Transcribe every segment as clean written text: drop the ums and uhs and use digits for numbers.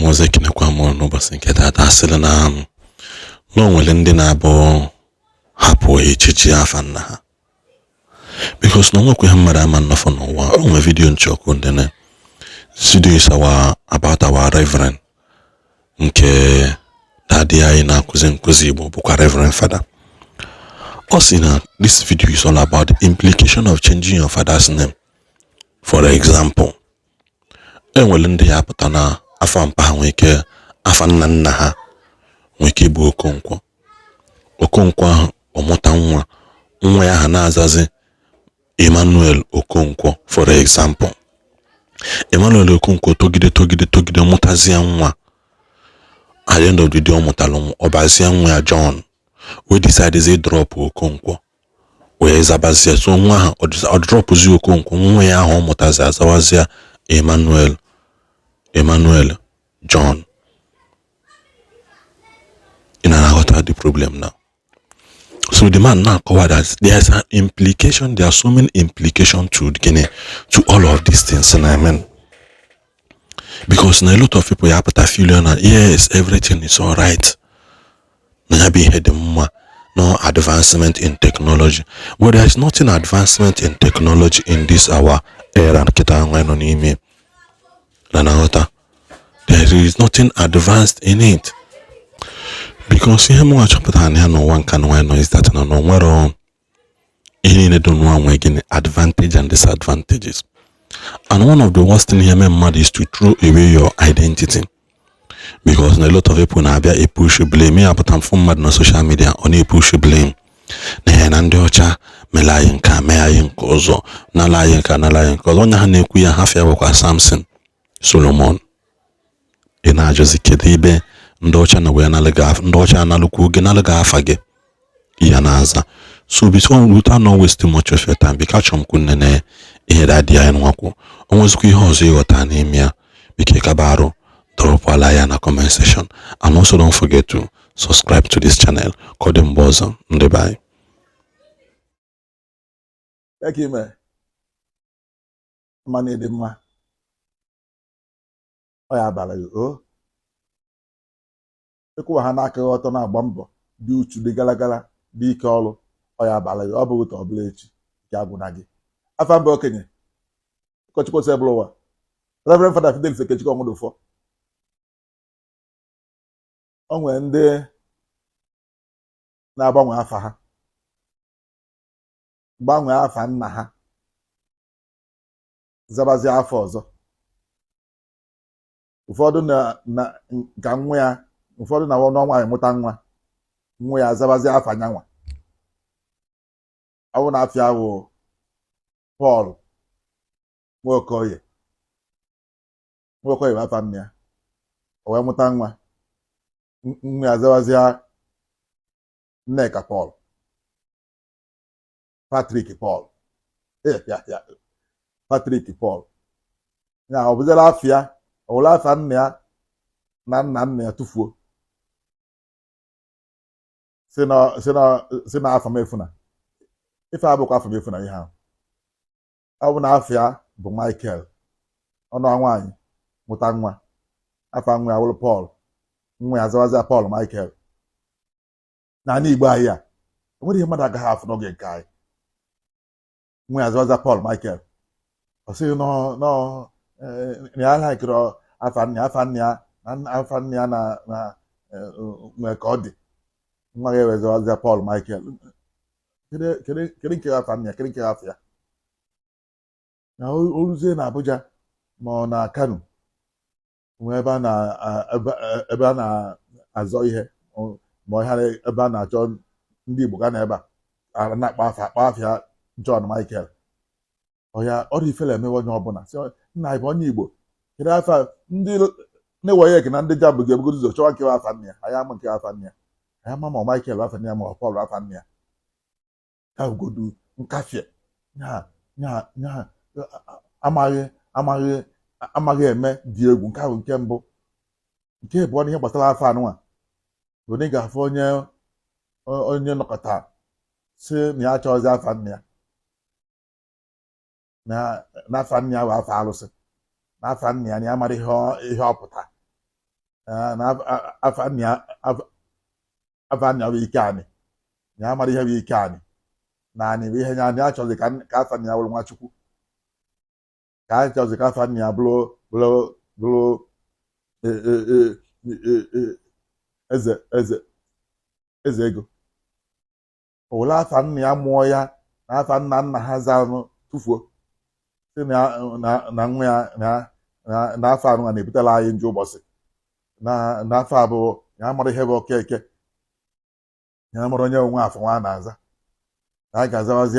Ọzọ ekenekwa m n'ụbọchị nke taata. Asịrị na o nwere ndị na-abụ hapụ echichi afa nna ha, because na onwekwa ihe mmadụ ama nnọfọ n'ụwa. O nwere video nchọkụ ndị na video is our about our reverend nke daddy anyị na-akụzi nkụzi Igbo, bụkwa Reverend Father. Ọ sị na this video is all about the implication of changing your father's name. For example, e nwere ndị ya apụta na afa mpa ha nwee ike, afa nna nna ha nwee ike ịbụ Okonkwo. Okonkwo ahụ, ọmụta nwa, nwa ya ha na-azazi Emmanuel Okonkwo. For example, Emmanuel Okonkwo togide, togide, togide, mụtazie nwa. At the end of the day, ọ mụtara nwa, ọ bazie nwa ya John, wee decide drop Okonkwo wee zabazie. So nwa ahụ, ọ dropụzi Okonkwo, nwa ya ahụ ọ mụtazi azawazie Emmanuel, Emmanuel John. Ị na-aghọta the problem now? So the man na-akọwa that there is an implication, there are so many implications to gịnị, to all of these things na-eme, because na a lot of people ya apụta feel na yes, everything is alright, na ya bụ ihe dị mma, no advancement in technology. But there is nothing advancement in technology in this our era nkịta nwa nọ n'ime na na-aghọta. There is nothing advanced in it, because ihe mụnwa chọpụtara na ya n'ụwa nka na nwaanyị nọ is that na nwere ihe niile dị n'ụwa nwee gịnị, advantage and disadvantages. And one of the worst thing ihe mee mmadụ is to throw away your identity, because na a lot of people na-abịa epush blame ya. Pụta mfụ mmadụ na social media, ọ na-epush blame na ihe na ndị ọcha mere anyị nke a, mee anyị nke ọzọ, nala anyị nke a, nala anyị nke ọzọ. Onye ha na-ekwu ya, ha fịa bụkwa Samson Solomon. Ị na-ajụzi kedu ebe ndị ọcha na wee nalụ gị, ndị ọcha analụkwu gị, nalụ gị afa gị ya na-aza. So before, without not wasting much of your time, biko, achọrọ m kwu nnene ihe daddy anyị nwakwu. O nwezikwa ihe ọzọ ịghọta n'ime ya, biko kaba arụ dropụala ya na comment section, and also don't forget to subscribe to this channel. Ka ọ dị mgbe ọzọ, ndị be anyị. Ya ka ime mma na ịdị mma, ọ ya abalị gị o ịkwụwa ha n'aka gị ọtọ, na-agba mbọ, dị uchu, dị gara gara, dị ike ọrụ. Ọ ya abalị gị, ọ bụghị ka ọ bụla echi nke agwụna gị. Afa mba okenye ụkọchukwu Osebụlụwa ụwa, Reverend Father Fidelis Okechukwu Ọnwụdụfọ. O nwere ndị na-agbanwe afa ha, gbanwee afa nna ha, zabazie afọ ọzọ. Ụfọdụ na ka nwa ya, ụfọdụ na nwa nwaanyị mụta nwa, nwa ya zabazie afa nyanwa. Ọ bụ na afịa wụ Paul Nwokoye, Nwokoye bụ afa nna ya, o wee mụta nwa, nwa ya zabazie Nneka Paul, Patrick Paul. Ya ya Patrick Paul ya, ọ bụzara afịa, ọ wụrụ afa nna ya na nna nna ya tụfuo, si na afa m efuna. Ife abụkwa afa m efuna. Ihe ahụ, ọ bụ na afịa bụ Michael, ọnụ nwaanyị mụta nwa, afa nwa ya wụrụ Paul, nwa ya zawazia Paul Michael. N'ala Igbo anyị a, enwere ihe mmadụ agaghị afụ n'oge nke anyị. Nwa ya zawazia Paul Michael, ọ sịghị nọ nọ na ya laikiri afa nna ya, afa nna ya na afa nna ya na nwee ka ọ dị. Nwa ya ewezawazia Paul Michael. Kedu nke afa nna ya? Kedu nke afa ya? Na o ruzie na Abuja ma ọ na Kano, nwee ebe a na-azọ ihe, ma ihe ebe a na-achọ ndị Igbo ga na ebe a na-akpọ afa, akpọ afịa John Michael. Ọya ọrụ ifele emewe onye ọbụla sị nna anyị bụ onye Igbo, kedu afa? Ndị na-eweghị eke na ndị JAMB ga-ebugodo ụzọ chọwa nke afa nna ya. Anyị ama nke afa nna ya, anyị ama ma Michael afa nna ya ma ọ Paul afa nna ya. Ka ugodu nkafie nya nya nya amaghị eme dị egwu. Nke ahụ nke mbụ. Nke abụọ, n'ihe gbasara afọ anụnwa bụ na ị ga-afụ onye nọkọta si na ya achọghịzi afa nna ya, na n'afa nna ya bụ afa arụsị, na afa nna ya na ya mara ihe ọ pụtara. Na afa nna ya bụ ike anị, na ya mara ihe bụ ike anị, na anị bụ ihe ya, na ya chọzi ka afa nna ya bụrụ Nwachukwu, ka a chọzi ka afa nna ya bụrụ eze eze eze ego. O were afa nna ya mụọ ya na afa nna nna ha zanụ tụfuo, sị na nwa ya na afa anụ na-ebutela anyị njọ ụbọchị, na afa abụọ ya mara ihe bụ Okeke, ya mara onye nwe afọ nwa na-aza, na a ga-azawazi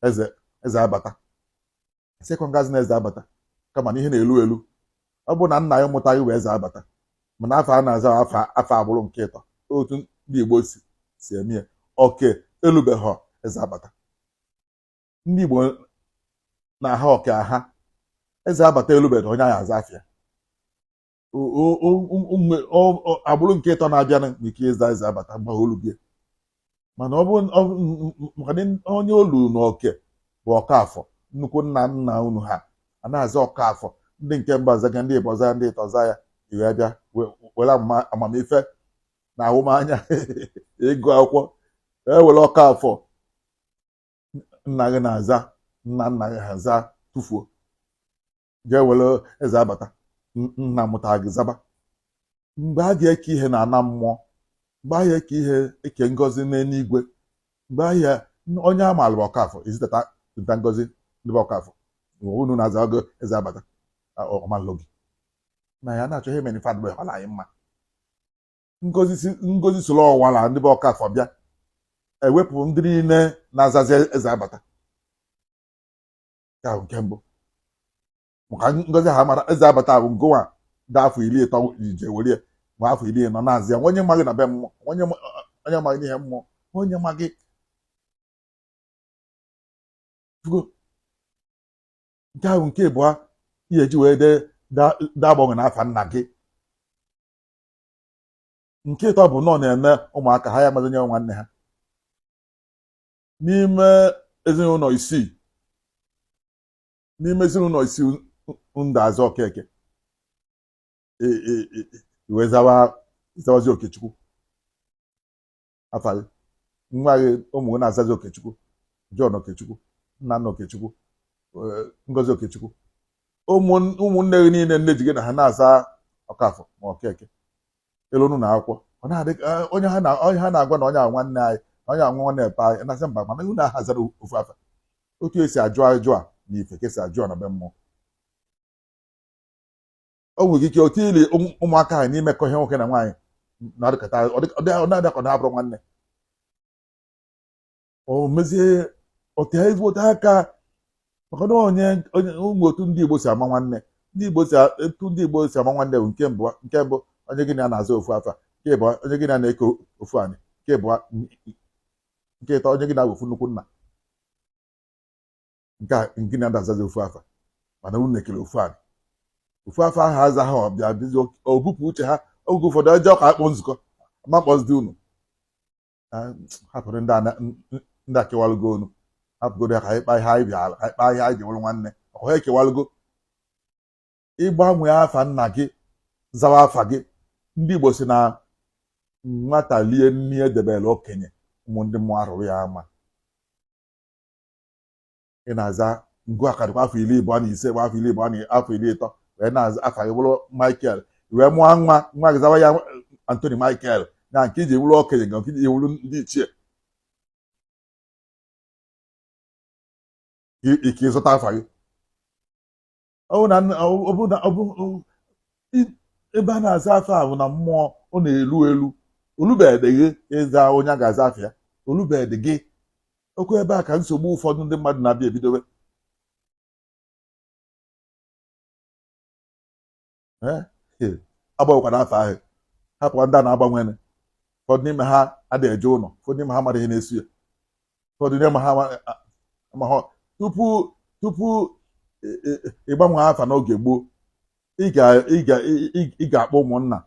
eze eze abata. Sịkwa ngazi na eze abata, kama na ihe na-elu elu. Ọ bụ na nna ya mụtaghị wee eze abata, mana afa a na-aza afa agbụrụ nke ịtọ, otu ndị Igbo si eme ya. Oke elubeghị eze abata. Ndị Igbo na-aha oke aha eze abata elubeghị onye ahụ aza afa ya. Agbụrụ nke ịtọ na-abịa nwere ike ịza eze abata mgbe olu gị, mana ọ bụ maka na onye olu na oke bụ Ọkafọ, nnukwu nna nna unu ha a na-aza Ọkafọ. Ndị nke mbụ azaga, ndị ịbọ za, ndị ịtọ za ya. Iwe bịa were amamife na ahụmanya ịgụ akwụkwọ ewere Ọkafọ nna gị na-aza, nna nna gị ha za, tụfuo, jee were eze abata nna mụtara gị zaba. Mgbe a ga-eke ihe na ana mmụọ, mgbe a ga-eke ihe, eke ngọzi n'eluigwe, mgbe ahịa onye a maara bụ Ọkafọ ezitata nta ngọzi ndị bụ Ọkafọ unu na-aza ogo eze abata ọmalụ gị na ya na-achọ ihe mere fadụ ọla anyị mma. Ngozi soro ọwara ndị bụ Ọkafọ bịa ewepụ ndị niile na-azazi eze abata. Nke ahụ nke mbụ, maka ngozi ha mara eze abata bụ ngụwa dị afọ 30 ije were ma afọ 40 na-azị ya. Onye maghị na be mmụọ, onye maghị n'ihe mmụọ, onye maghị nke ahụ. Nke ịbụọ, ihe eji wee dee dagbanwe n'afa nna gị. Nke ịtọ bụ nọ na-eme ụmụaka ha ya mazinye nwanne ha n'ime ezinụlọ isii, n'ime ezinụlọ isii ndụ azụ Okeke wee zawazi Okechukwu afa gị, nwa gị, ụmụ gị na-azazi Okechukwu, John Okechukwu, Nnanna Okechukwu, Ngozi Okechukwu. Ụmụnne gị niile nne ji gị na ha na-aza Ọkafọ ma Okeke elu unu na akwụkwọ ọ na-adị onye ha na-agwa na onye ahụ nwanne anyị, onye ahụ nwanne epe anyị na-asị mba, mana unu ahazara ofu afa. Otu esi ajụ ajụ a na ife ka esi ajụ na be mmụọ. O nwere ike otu ili ụmụaka ahụ n'imekọ ihe nwoke na nwaanyị na-adịkọta, ọ na-adakọ na abụrụ nwanne. O mezie otu ezigbote aka, maka na onye ụmụ otu ndị Igbo si ama nwanne, ndị Igbo si etu ndị Igbo si ama nwanne bụ nke mbụ onye gị na ya na-aza ofu afa, nke ịbụọ onye gị na ya na-eke ofu anyị, nke ịbụọ, nke ịtọ onye gị na ofu nnukwu nna, nke a gị na azazi ofu afa, mana unu ekele ofu anyị, ofu afa ahụ aza ha ọbịa bizi obupụ uche ha. Oge ụfọdụ ọjọọ ka akpọ nzukọ ma kpọzidi unu hapụrụ ndị a kewalụgo unu, hapụgodo ya ka anyị kpaa ihe anyị bịara, ka anyị kpaa ihe anyị ji nwụrụ nwanne. Ọkwa ha ekewalụgo. Ịgbanwe afa nna gị zawa afa gị. Ndị Igbo si na nwata lie nni edebere okenye, ụmụ ndị mmụọ arụrụ ya ama. Ị na-aza ngụ akadịkwa afọ 25, bụ afọ 20 na afọ 30 wee na-aza afa gị bụrụ Michael, wee mụọ nwa, nwa gị zawa ya Anthony Michael, na nke iji wụrụ okenye na nke iji wụrụ ndị ichie ike ịzụta afa gị. Ọ bụ na ebe a na-aza afa ahụ na mmụọ ọ na-elu elu, olubedị gị ịza onye a ga-aza afa ya, olubedị gị okwu. Ebe a ka nsogbu ụfọdụ ndị mmadụ na-abịa ebidowe. Agbanwekwana afa ahụ, hapụkwa ndị a na-agbanwere. Ụfọdụ n'ime ha adịghị eje ụlọ, ụfọdụ n'ime ha mara ihe na-esu ya, ụfọdụ n'ime ha ma ha tupu ịgbanwe afa n'oge gboo, ị ga-akpọ ụmụnna,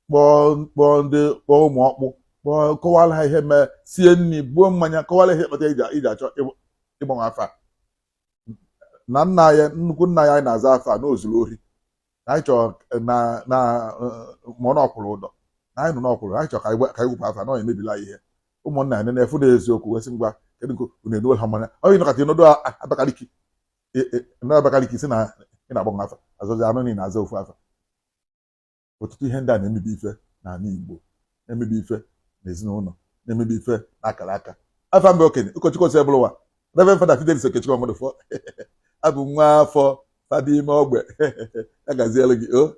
kpọọ ndị, kpọọ ụmụ ọkpụ, kpọọ, kọwara ha ihe mee, sie nri, buo mmanya, kọwara ihe kpatara iji achọ ịgbanwe afa. Na nna ya, nnukwu nna ya anyị na-aza afa na o zuru ori. Na anyị chọrọ na na ma ọ na ọkwụrụ ụdọ na anyị nọ n'ọkwụrụ, anyị chọrọ ka anyị wepụ afa na ọ emebila ihe. Ụmụnna anyị na-efu na eziokwu wee sị, ngwa, kedu nke unu enuwe ha mmanya? Onye nọkọta ịnọdụ Abakaliki, nọ Abakaliki, si na ị na-agbanwe afa, azọzi anụ niile aza ofu afa. Ọtụtụ ihe ndị a na-emebi ife n'ala Igbo, na-emebi ife n'ezinụlọ, na-emebi ife n'akara aka. Afa mba okenye ụkọchukwu Osebụlụwa, Reverend Father Fidelis Okechukwu Ọmụdụfọ, abụ nwa afọ fada ime ogbe. Ya gazielu gị o.